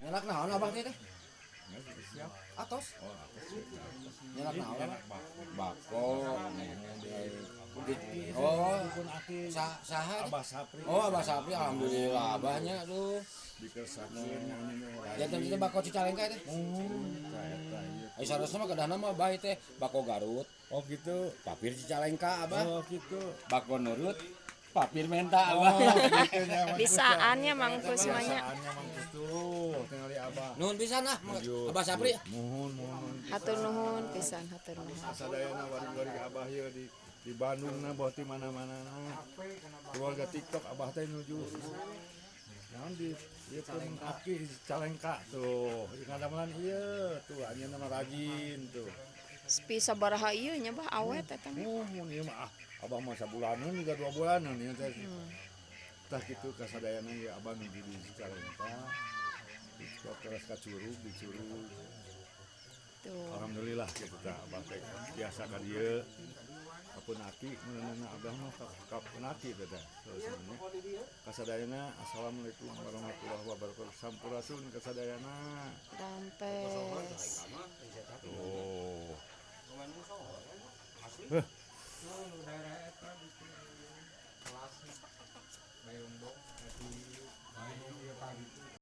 Nyandak naon Abah teh teh? Siap. Atos. Oh, atos. Nyandak naon, Abah? Bako. Oh, Dukun aki. Saha teh? Abah Sapri. Oh, Abah Sapri, alhamdulillah abahnya tuh. Dikersakeun nyanyi. Janten teh bako Cicalengka teh. Oh, eta eta ieu. Ai sarosna mah kedahna mah Abah teh bako Garut, Oh, gitu. Papir Cicalengka Abah. Oh, gitu. Bako nurut, papir menta Abah. Oh, gitu nya, Mang Kus. Bisaannya Mang Kus mah nya. Biasaannya Mang Kus tuh, tingali Abah. Nuhun pisan ah, Nuju. Abah Sapri. Muhun, muhun. Hatur nuhun pisan, hatur nuhun. Sadayana wargi-wargi Abah ieu di Bandung na boh ti mana-mana na. Keluarga TikTok Abah teh nuju. Naon di ieu pun aki Cicalengka tuh. Ieu ngadamelan ieu tuh anjeunna mah rajin tuh. Sepi sabaraha ieu nya, Bah, awet eta mah. Muhun ieu mah ah, Abah mah sabulaneun juga 2 bulaneun ieu teh. Tah kitu kasadayana ieu Abah nuju di Cicalengka. Di teras ka Curug, di Curug. Tuh. Alhamdulillah gitu tah Abah teh biasa ka dieu. Kapun aki meunana Abah mah kapun aki teh teh. Sebenarnya kasadayana assalamualaikum warahmatullahi wabarakatuh. Sampurasun kasadayana. Rampes. Tuh. Heh.